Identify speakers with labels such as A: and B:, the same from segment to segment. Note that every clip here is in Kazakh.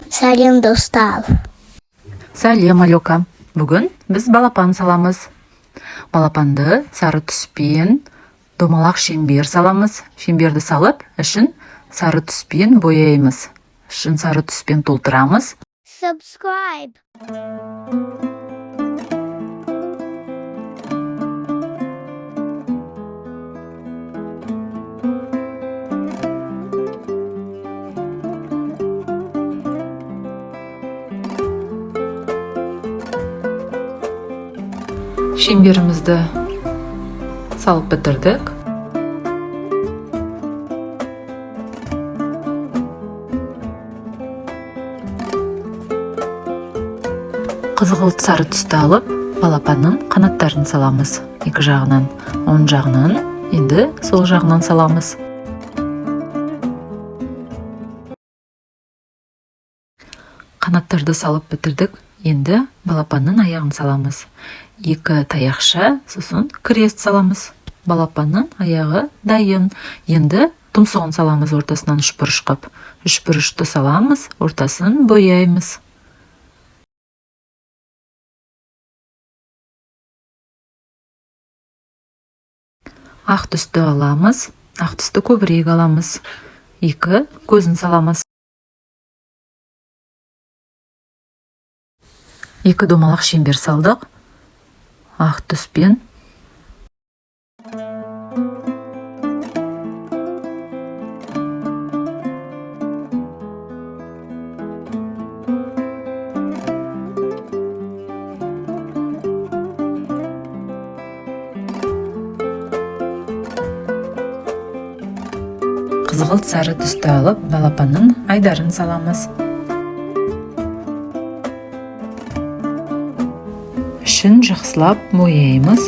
A: Сәлем, достар!
B: Сәлем, Алёка! Бүгін біз балапан саламыз. Балапанды сары түспен домалақ шеңбер саламыз. Шеңберді салып, ішін сары түспен бояймыз. Ішін сары түспен толтырамыз.
A: Subscribe.
B: Шеңберімізді салып бітірдік. Қызғылт сары түсті алып, балапанның қанаттарын саламыз. Екі жағынан, оң жағынан, енді сол жағынан саламыз. Қанаттарды салып бітірдік. Енді балапанның аяғын саламыз. Екі таяқша, сосын крест саламыз. Балапанның аяғы дайын. Енді тұмсығын саламыз ортасынан үшбұрыш қып. Үшбұрышты саламыз, ортасын бояймыз. Ақ түсті аламыз, ақ түсті көбірек аламыз. Екі көзін саламыз. Екі домалақ шеңбер салдық. Ақ түспен. Қызғылт сары түсті алып, балапанның айдарын саламыз. Ішін жақсылап бояймыз.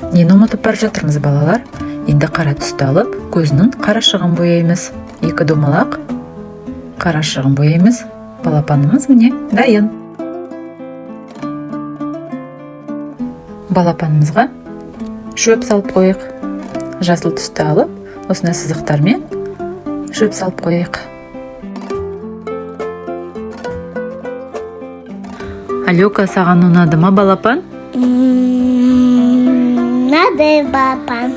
B: Нені ұмытып бара жатырмыз, балалар? Енді қара түсті алып, көзінің қарашығын бояймыз. Екі домалақ қарашығын бояймыз. Балапанымыз міне дайын. Балапанымызға шөп салып қояйық. Жасыл түсті алып, осындай сызықтармен шөп салып қояйық. Алёка, саған ұнады ма балапан?
A: Надо балапан.